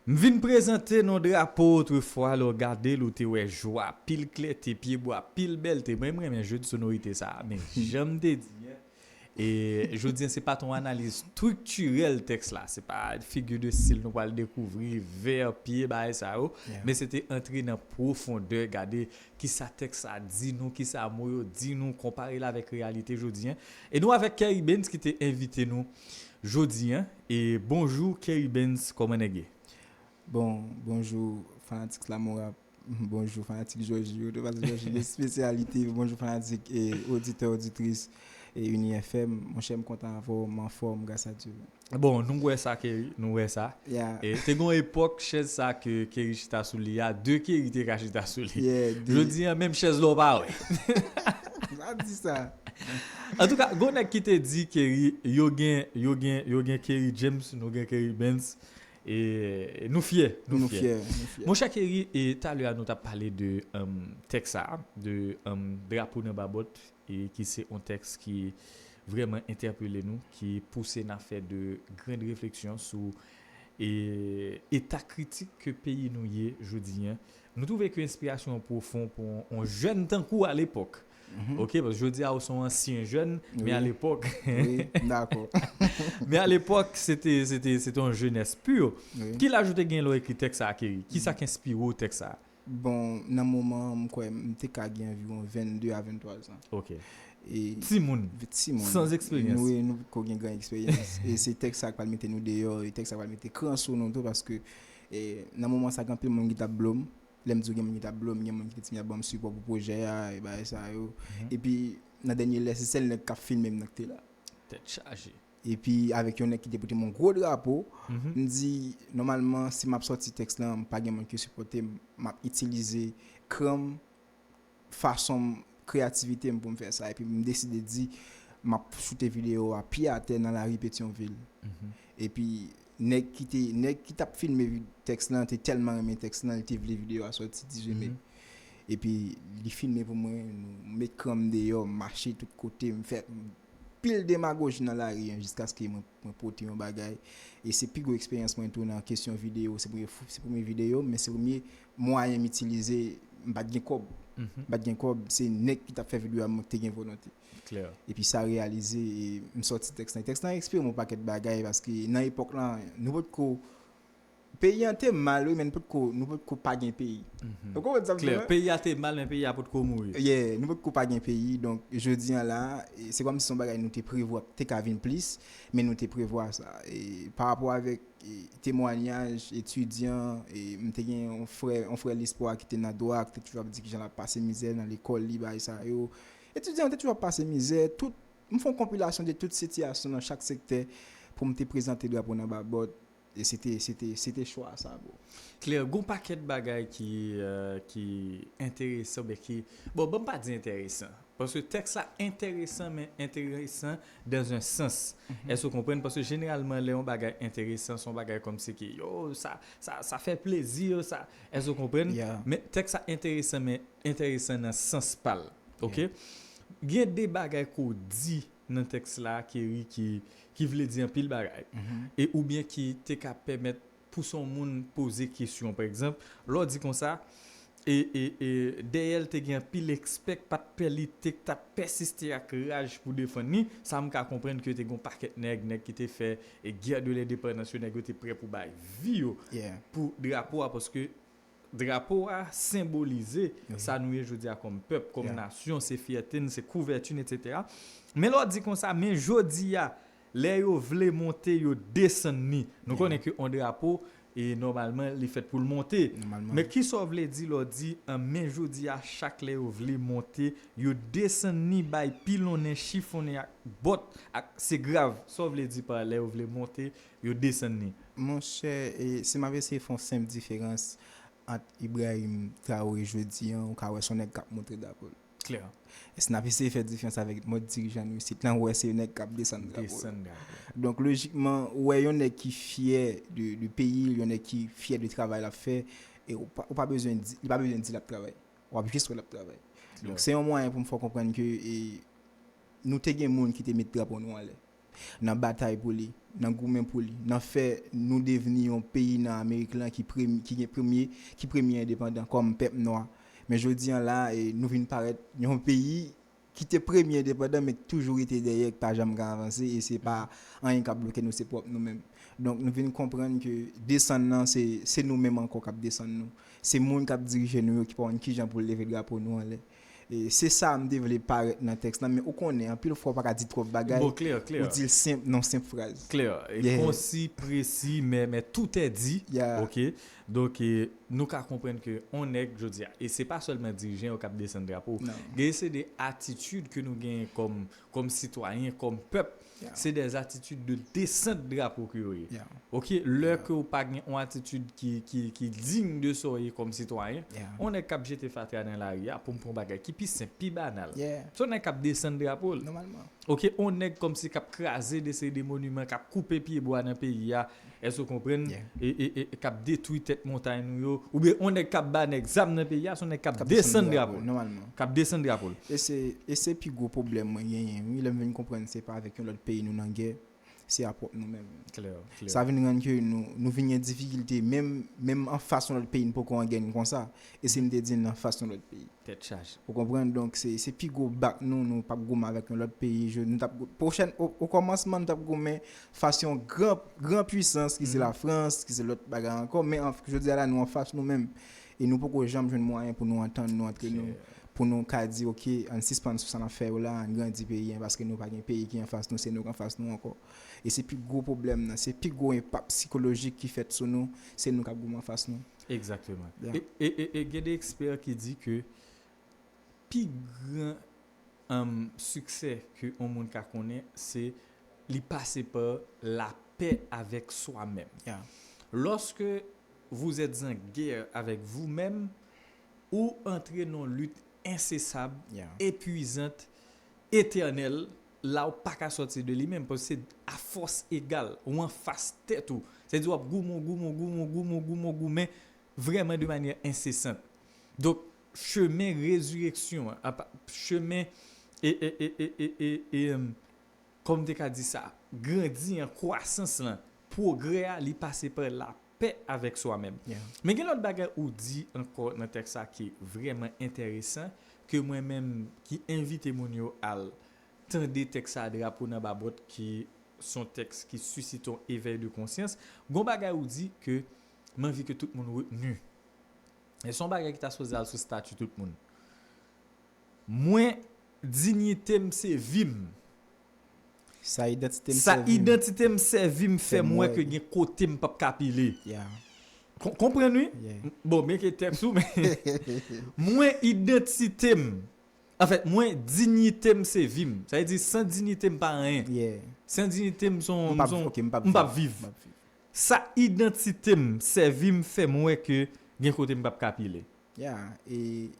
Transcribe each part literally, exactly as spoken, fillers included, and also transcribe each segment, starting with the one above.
M vin prezante nou drapo otrefwa, lè w gade l, ou te wè jwa, pil klète, pyebwa, pil bèlte. Mwen, m renmen jeu de sonorité sa a, men jan m te di an, e jodi an, se pa t yon analiz striktirèl tèks la, se pa figure de style nou pral dekouvri, vè, pye, bagay sa yo, men se te antre nan pwofondè, gade kisa tèks la di nou, kisa mo yo di nou, konpare l avèk reyalite jodi an. E nou avèk Kerry Benz ki te envite nou jodi an. E bonjou Kerry Benz, kòman nèg ye? Bon, bonjou fanatik Slamorap, bonjou fanatik Jòji yo, tou pase Jòji de espesyalite, bonjou fanatik e oditè, oditris e Uni F M. Monchè, m kontan avè w, m anfòm, gras a Dye. Bon, nou wè sa Kerry, nou wè sa. E te gon epòk, chèz sa ke Kerry chita sou li a, de Kerry te ka chita sou li. Jodi an, menm chèz la w pa wè. Pa di sa. Antouka, gon nèg ki te di Kerry, yo gen, yo gen, yo gen Kerry James, nou gen Kerry Benz. E nou fyè, nou fyè. Monchè Kerry, e talè a nou t ap pale de um, tèks sa, de um, drapo nan babòt, e ki se yon tèks ki vrèman entèpele nou, ki pouse n a fè de grann refleksyon sou e, eta kritik ke peyi nou ye jodi an. Nou twouve ke enspirasyon an pwofon pou yon, yon jèn tankou w alepòk. Oke, paske jodi a ou se yon ansyen jèn, men alepòk. Wi, m dakò. Men alepòk, se te, se te, se te yon jenès pi. Ki laj ou te gen lè w ekri tèks sa a, Kerry? Kisa k enspire w tèks sa a? Bon, nan moman an, m kwè m te ka gen anviwon vennde a venntwa zan. Oke. E Timoun. Timoun. Sans eksperyans. Nou, nou potko gen gran eksperyans. E se tèks sa k pral mete nou deyò, e tèks sa k pral mete kran sou nou tou, paske e, nan moman sa, gen anpil moun ki t ap blo m. Lè m di w gen moun ki t ap blo m, gen moun ki te di m y ap ban m sipò pou pwojè a, e bagay sa yo. Epi, nan dènye lè, se sèl nèg k ap filme m nan ki te la. Tèt chaje. Epi avèk yon nèg ki te pote m yon gwo drapo, m di, nòmalman, si m ap sòti tèks lan, m pa gen moun ki sipòte m, m ap itilize kran m, fason m, kreyativite m pou m fè sa. Epi m deside di, m ap choute videyo a pye atè nan lari Petyonvil. Epi nèg ki te, nèg ki t ap filme vi-, tèks lan te tèlman renmen tèks lan, li te vle videyo a sòti dizuit me. Epi li filme pou mwen, nou met kran m deyò, m mache tout kote, m fè pil demagoji nan lari an jiskaske mwen, mwen pote yon bagay. E se pi gwo eksperyans mwen tou nan kesyon videyo. Se premye, se premye videyo m, men se premye mwayen m itilize. M pa t gen kòb. M pa t gen kòb, se nèg ki t ap fè videyo a mwen ki te gen volonte. Epi sa reyalize, e m sòti tèks lan. Tèks lan enspire m yon pakèt bagay, paske nan epòk lan, nou potko Peyi an te mal, wi, men nou potko, nou potko pa gen peyi. Ou konprann sa m di la? Peyi a te mal, men peyi a potko mouri. Yeah, nou potko pa gen peyi. Donk, jodi an la, e, se kòmsi se yon bagay nou te prevwa, te ka vin plis, men nou te prevwa sa. E, pa rapò avèk, e, temwanyaj etidyan, e, m te gen yon frè, yon frè lespwa ki te nan dwa, ki te toujou ap di kijan l ap pase mizè nan lekòl li, bagay sa yo. Etidyan yo te toujou ap pase mizè, tout, m fè yon konpilasyon de tout sitiyasyon nan chak sektè pou m te prezante drapo nan babòt. E se te, se te, se te chwa sa, bro. Klè, gon pakèt bagay ki, euh, ki enteresan, oubyen ki, bon, ban m pa di enteresan. Paske tèks la enteresan, men enteresan dans un sens. Èske w konprann? Paske jeneralman, lè yon bagay enteresan, se yon bagay kòmsi ki, yo, sa, sa, sa fè plezi, sa. Èske w konprann? Men tèks la enteresan, men enteresan nan sans pa l. Oke? Gen de bagay ke w di nan tèks la, Kerry, ki, ki vle di anpil bagay. E oubyen ki te ka pèmèt pou se yon moun poze kesyon. Pa egzanp, lè w di konsa, e, e, e, dèyè l te gen anpil ekspè k pa t pè, li te t ap pèsiste ak raj pou defann li. Sa m ka konprann ke te gen yon pakèt nèg, nèg ki te fè, e, guerre de l'indépendance yo, nèg yo te prè pou bay vi yo pou drapo a, paske drapo a senbolize sa nou ye jodi a kòm pèp, kòm nasyon, se fyète n, se kouvèti n, etsetera. Men lè w di konsa, men jodi a, lè yo vle monte, yo desann ni. Nou konnen ke yon drapo, e nòmalman, li fèt pou l monte. Men kisa w vle di lè w di, an, men jodi a, chak lè yo vle monte, yo desann ni, bay pilonnen, chifonnen ak bòt, ak, se grav. Sa w vle di pa lè yo vle monte, yo desann ni? Monchè, e, si m ap eseye fè yon senp diferans ant Ibrahim Traoré jodi an, ou ka wè se yon nèg k ap monte drapo l. Klè. E si n ap eseye fè diferans avèk mòd dirijan nou isit lan, ou wè se yon nèg k ap desann drapo l. Desann drapo l. Donk, lojikman, ou wè yon nèg ki fyè de, de peyi l, yon nèg ki fyè de travay l ap fè, e ou pa, ou pa bezwen di, li pa bezwen di l ap travay. W ap jis wè l ap travay. Donk, se yon mwayen pou m fè w konprann ke, e, nou te gen moun ki te met drapo nou anlè. nan batay pou li, nan goumen pou li, nan fè nou devni yon peyi nan Amerik lan ki premye, ki gen premye, ki premye endepandan kòm pèp nwa. Men jodi an la, e, nou vin parèt yon peyi ki te premye endepandan, men ki toujou rete dèyè, ki pa janm ka avanse, e se pa anyen k ap bloke nou, se pwòp nou menm. Donk, nou vin konprann ke desann nan, se, se nou menm ankò k ap desann nou. Se moun k ap dirije nou yo ki pa konn kijan pou leve drapo nou anlè. E se sa m te vle parèt nan tèks lan, men ou konnen, anpil fwa w pa ka di twòp bagay, Bon, klè, klè. ou di l senp, nan senp fraz. Klè, e Yeah. konsi, presi, men, men tout est dit. Yeah. Ok. Donk, e, nou ka konprann ke on nèg, jodi a, e se pa sèlman dirijan yo k ap desann drapo. Non. Gen se de atitid ke nou genyen kòm, kòm sitwayen, kòm pèp. Yeah. Se de atitid de desant drapo ke yo ye. Yeah. Ok, lè ke ou pa gen yon atitid ki, ki, ki digne de sa w ye kòm sitwayen, Yeah. on nèg k ap jete fatra nan lari a, pou m pran bagay ki pi senp, pi banal. Yeah. Se on nèg k ap desann drapo l. Nòmalman. Ok, on nèg kòmsi k ap kraze de seri de moniman, k ap koupe pye bwa nan peyi a, èske w konprann? Yeah. E, e, e, k ap detwi tèt montay nou yo, oubyen on nèg k ap ba nèg zam nan peyi a, se on nèg k ap K ap desann desann drapo. drapo, nòmalman. K ap desann drapo l. E se, e se pi gwo pwoblèm mwen genyen, wi, lè m vin konprann se pa avèk yon lòt peyi nou nan gè, se a pwòp nou menm. Klè, klè. Sa vin rann ke nou, nou vin gen difikilte, menm, menm anfas yon lòt peyi, nou poko an gè konsa. E si m te di n anfas yon lòt peyi. Tèt chaje. Ou konprann? Donk, se, se pi gwo bak nou, nou p ap goumen avèk yon lòt peyi. Je, nou t ap, pwochèn, o, o kòmansman, nou t ap goumen fas yon gran, gran pwisans, ki se Lafrans, ki se lòt bagay ankò. Men an, jodi a la, nou anfas nou menm. E nou poko janm jwenn mwayen pou nou antann nou antre nou, pou nou ka di, oke, ann sispann sou sa n ap fè yo la, ann grandi peyi an, paske nou pa gen peyi ki anfas nou, se nou k anfas nou ankò. E se pi gwo pwoblèm nan, se pi gwo enpak sikolojik ki fèt sou nou, se nou k ap goumen anfas nou. Egzakteman. Yeah. E, e, e, e gen de ekspè ki di ke pi gran um, siksè ke yon moun ka konnen, se li pase pa lapè avèk swa menm. Yeah. Lorsque vous êtes en guerre avec vous-même, ou antre nan lit ensesab, Yeah. epwizant, etènèl, la ou pa ka sòti de li menm, paske se a fòs egal, ou anfas tèt ou. Se di w ap goumen, goumen, goumen, goumen, goumen, goumen, vrèman de manyè ensesant. Donk, chemen rezireksyon an, apa- chemen e, e, e, e, e, e, e, em, kòm te ka di sa, grandi an, kwasans lan, pwogrè a, li pase pa lapè avèk swa menm. Yeah. Men gen lòt bagay ou di ankò nan tèks sa ki vrèman enteresan, ke mwen menm ki envite moun yo al tande tèks sa, Drapo nan Babòt, ki son tèks ki sisite yon evèy de konsyans. Gon bagay ou di ke m anvi ke tout moun retni. E se yon bagay ki ta sipoze al sou stati tout moun. Mwen, diyite m se vi m. Sa idantite m Sa sèvi m. Idantite m sèvi m fè Fè m m wè wè. Ke gen kote m p ap ka pile. Yeah. Kon- Konprann wi? Yeah. Bon, men ke tèks ou, men mwen idantite m. Anfèt, mwen diyite m se vi m. Sa vle di san diyite m pa anyen. Yeah. San diyite m son M p ap son- ok, m p ap m p ap viv. Viv. M p ap viv. Sa idantite m sèvi m fè m wè ke gen kote m p ap ka pile. Yeah, e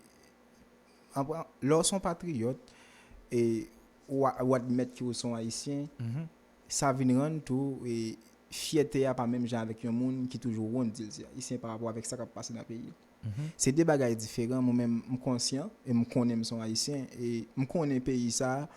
anpran, lè w se yon patriyòt e w a- w admèt ke w se yon ayisyen, Mhm. Sa vin rann tou e fyète a pa menm jan avèk yon moun ki toujou wont di l se ayisyen pa rapò avèk sa k ap pase nan peyi l. Mhm. Se de bagay diferan, mwen menm m konsyan e m konnen m se yon ayisyen e m konnen peyi sa a,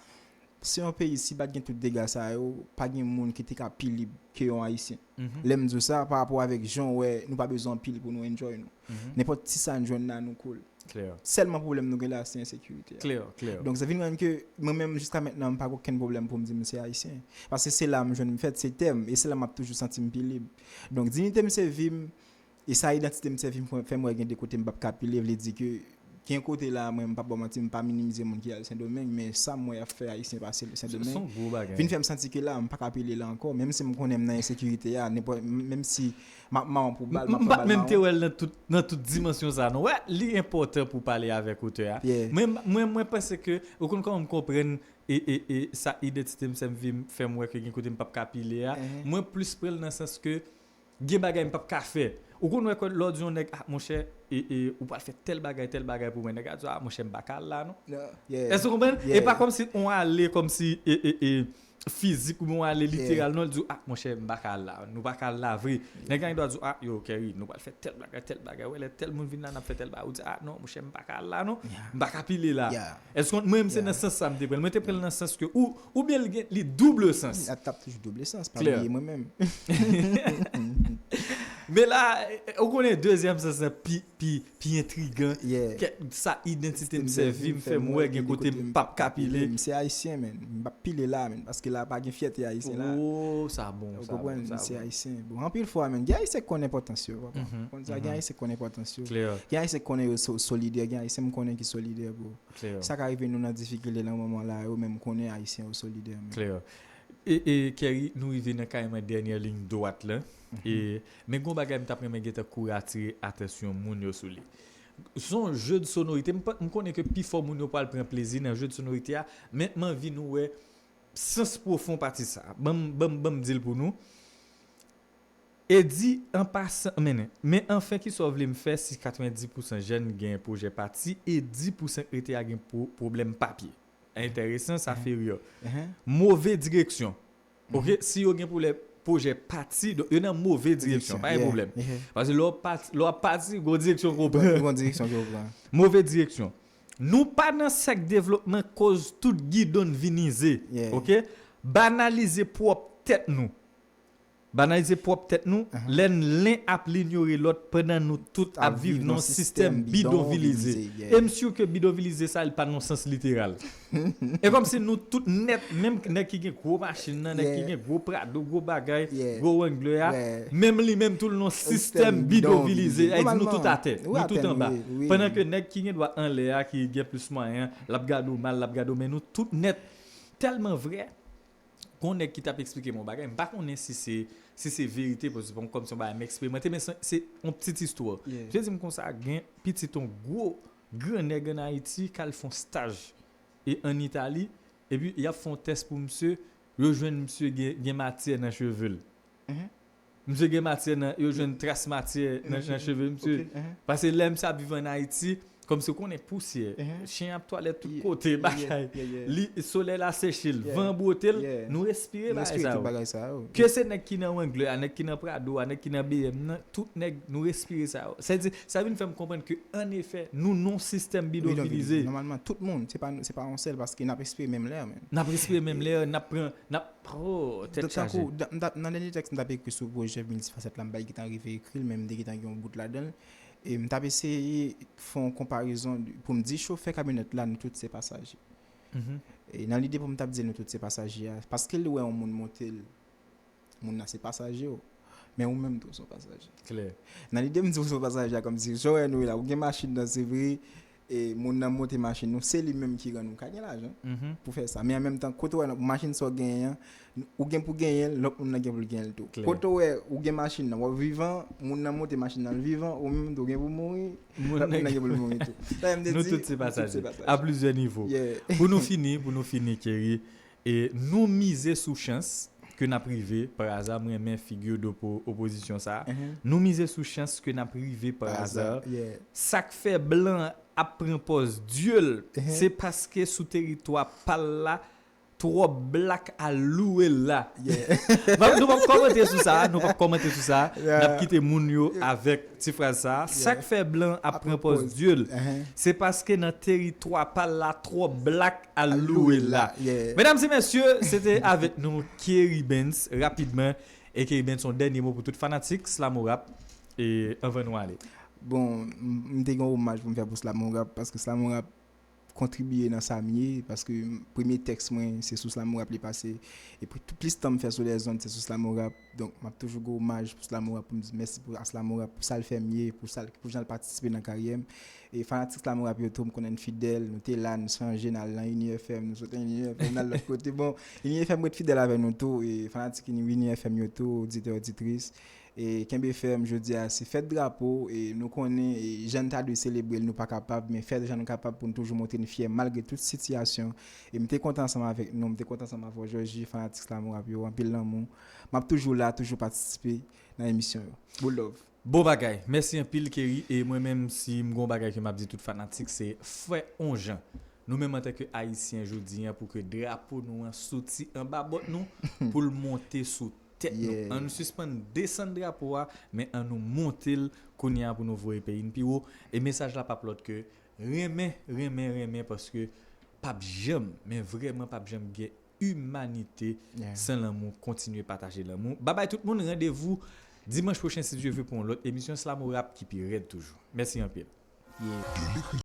se yon peyi si pa t gen tout dega sa yo, pa gen moun ki te ka pi lib ke yon ayisyen. Mhm. Lè m di w sa, pa rapò avèk jan w wè nou pa bezwen anpil pou nou enjoy nou. Mhm. Nenpòt ti sa n jwenn la nou cool. Klè. Sèlman pwoblèm nou gen la se ensekirite a. Klè, klè. Donk sa vin rann ke mwen menm jiska mentnan m pa gen okenn pwoblèm pou m di m se ayisyen. Paske se la m jwenn m fèt, se tè m, e se la m ap toujou santi m pi lib. Donk diyite m se vi m, e sa idantite m sèvi m fè m wè gen de kote m p ap ka pile, vle di ke gen kote la mwen m p ap ba w manti, m pa minimize moun ki al Sendomeng, men sa m wè y ap fè ayisyen pase Sendomeng. Se yon gwo bagay. Vin fè m santi ke la m pa ka pile la ankò, menm si m konnen m nan ensekirite a, nenpòt menm si m ap mawon pou bal, m ap M pran pa t bal menm te mawon. Wè l nan tout nan tout dimansyon sa non. Wè, li enpòtan pou pale avèk otè a. Yeah. Mwen mwen mwen panse ke ou konn kòman m konprann e, e, e sa idantite m sèvi m fè m wè ke gen kote m p ap ka pile a. Mhm. Mwen plis pran l nan sans ke gen bagay m p ap ka fè. Ou konn wè lè w di yon nèg, ah monchè, e, e, ou pral fè tèl bagay, tèl bagay pou mwen. Nèg la di, ah monchè, m pa ka al la non. Yeah. Èske w konprann? Yeah. E pa kòmsi on ale kòmsi e, e, e, fizik oubyen w ale literal non, l di w, ah, monchè, m pa ka al la. Nou pa ka al la vre. Nèg la gen dwa di w, ah, yo, Kerry, nou pral fè tèl bagay, tèl bagay. Wè, lè tèl moun vin la, n ap fè tèl bagay. Ou di, ah, non, monchè, m pa ka al la, non. M pa ka pile la. Èske mwen menm, se nan sans sa m te pran l? Mwen te pran l nan sans ke ou, oubyen li gen, li double sans. Li ap tap toujou double sans, pa bliye mwen menm. Men la, ou konnen dezyèm sans la pi, pi, pi entrigan. Sa idantite m sèvi m, fè m wè gen kote m p ap ka pile. M se ayisyen, men. M p ap pile la, men. Paske la pa gen fyète ayisyen la. Oh, sa bon, sa bon, sa bon. Ou konprann, m se ayisyen. Bon, anpil fwa, men, gen ayisyen k konn enpòtans yo, papa. Ou konn sa, gen ayisyen k konn enpòtans yo. Gen ayisyen k konnen yo so-, solidè, gen ayisyen m konnen ki solidè, bro. Sa ka rive nou nan difikilte nan moman la, yo menm konnen ayisyen yo solidè, men. E, e Kerry, nou rive nan kareman dènyè liy dwat la. E, men gon bagay m t ap renmen gentan kouri atire atansyon moun yo sou li. Se yon jeu de sonorité. M pa, m konnen ke pifò moun yo pral pran plezi nan jeu de sonorité a, men m anvi nou wè sans pwofon pati sa. Ban m, ban m, ban m di l pou nou. E di an pasan, men, men anfen, kisa w vle m fè si katrevenndis pousan jèn gen pwojè pati e dis pousan k rete a gen pwo-, pwoblèm papye? Enteresan, sa fè ri. Move direksyon. Oke, si yo gen pwoblèm, pwojè pati, donk yo nan move direksyon, pa gen pwoblèm. Paske lè w pati, lè w ap pati, gon direksyon ke w pran. Gon direksyon ke w pran. Move direksyon. Nou pa nan sèk devlopman koz tout gidon n vinize. Oke? Banalize pwòp tèt nou. Banalize pwòp tèt nou, lè n len ap linyore lòt pandan nou tout ap viv nan yon sistèm bidonvilize. E m si ke bidonvilize sa, li pa nan sans literal. E kòmsi nou tout nèt, menm nèg ki gen gwo machin nan, nèg ki gen gwo Prado, gwo bagay, gwo Wrangler a, menm li menm tou l nan sistèm bidonvilize. Sa vle di nou tout atè, nou tout anba. Pandan ke nèg ki gen dwa anlè a, ki gen plis mwayen, l ap gade w mal, l ap gade w, men nou tout nèt tèlman vrè. Gon nèg ki t ap eksplike m yon bagay, m pa konnen si se, si se verite, paske se pa kòmsi yon bagay m eksperimante, men se, se yon pitit istwa. Misye di m konsa, gen pitit yon gwo gran nèg ann Ayiti k al fè yon staj e ann Itali, epi y ap fè yon tès pou misye, yo jwenn misye gen, gen matyè nan cheve l. Misye gen matyè nan, yo jwenn tras matyè nan, nan cheve misye. Paske lè misye ap viv ann Ayiti, kòmsi w konnen pousyè, chen ap twalèt tout kote, bagay. Li, solèy la seche l, van bwote l, nou respire bagay sa yo. Ke se nèg ki nan Wrangler a, nèg ki nan Prado a, nèg ki nan B M nan, tout nèg, nou respire sa yo. Sa vle di, sa vin fè m konprann ke, annefè, nou nan yon sistèm bidonvilize. Nòmalman, tout moun, se pa, se pa yon sèl, paske n ap respire menm lè, men. N ap respire menm lè, n ap pran, n ap, oh, tèt chaje. Tankou, nan, nan dènye tèks m t ap ekri sou pwojè Miltifasèt la, m bay gentan rive ekri l, men m te gentan gen yon bout ladan l. E m t ap eseye fè yon konparezon pou m di chofè kamyonèt la, nou tout se pasaje. E nan lide pou m t ap di nou tout se pasaje a, paske li wè yon moun monte l, moun nan se pasaje w. Men ou menm tou se yon pasaje. Nan lide m di w se yon pasaje a, kòmsi jan w wè nou ye la, ou gen machin nan, se vre, e moun nan monte machin nou, se li menm ki rann ou ka gen lajan pou fè sa. Men an menm tan, kote w wè machin sa w genyen an, ou gen pou genyen l, lòt moun nan gen pou l genyen l tou. Kote w wè ou gen machin nan, w ap vivan, moun nan monte machin nan, l vivan, ou menm tou gen pou mouri, lòt moun nan gen pou l mouri tou. Sa vle di, nou tout se pasaje, a plizyè nivo. Pou nou fini, pou nou fini, Kerry, e nou mize sou chans ke n ap rive pa aza, m renmen figi w dopo opozisyon sa. Nou mize sou chans ke n ap rive pa aza. Sa k fè blan ap pran pòz dye l, se paske sou teritwa pa l la, twòp blak al louwe l la. Nou p ap kòmante sou sa, nou p ap kòmante sou sa. N ap kite moun yo avèk ti fraz sa. Sa k fè blan ap pran pòz dye l, se paske nan teritwa pa l la, twòp blak al louwe l la. Medam e mesye, se te avèk nou Kerry Benz rapidman. E Kerry Benz, yon dènye mo pou tout fanatik Slamorap, e anvan nou ale. Bon, m, m te gen yon omaj pou m fè pou Slamorap, paske Slamorap kontribiye nan sa m ye, paske premye tèks mwen, se sou Slamorap li pase. Epi tou plis tan m fè sou lèzonn, se sou Slamorap. Donk, m ap toujou gen omaj pou Slamorap, pou m di mèsi pou, a Slamorap, pou sa l fè m ye, pou sa l, pou jan l patisipe nan karyè m. E fanatik Slamorap yo tou, m konnen n fidèl, nou te la, nou chanje, n al nan Ini F M, nou sot nan Ini F M, n al lòt kote. Bon, Ini F M ret fidèl avè nou tou, e fanatik Ini, Ini F M yo tou, oditè, oditris. E kenbe fèm, jodi a se fèt drapo, e nou konnen, e jan n ta dwe selebre l, nou pa kapab, men fè jan nou kapab pou n toujou montre n fyè malgre tout sitiyasyon. E m te kontan ansanm avèk nou, m te kontan ansanm avè w, Jòji, fanatik Slamorap yo, anpil lanmou. M ap toujou la, toujou patisipe nan emisyon yo. Bon love. Bon bagay. Mèsi anpil, Kerry. E mwen menm, si m gon bagay ke m ap di tout fanatik, se fè on jan. nou menm antanke Ayisyen jodi an, pou ke drapo nou an soti anba bòt nou, pou l monte sou tèt nou. An nou sispann desann drapo a, men an nou monte l kounye a pou nou voye peyi n pi wo. E mesaj la p ap lòt ke renmen, renmen, renmen, paske p ap janm, men vrèman p ap janm gen imanite san lanmou. Kontinye pataje lanmou. Babay tout moun, randevou dimanch pwochen si Dye vle pou yon lòt emisyon Slamorap ki pi rèd toujou. Mèsi anpil.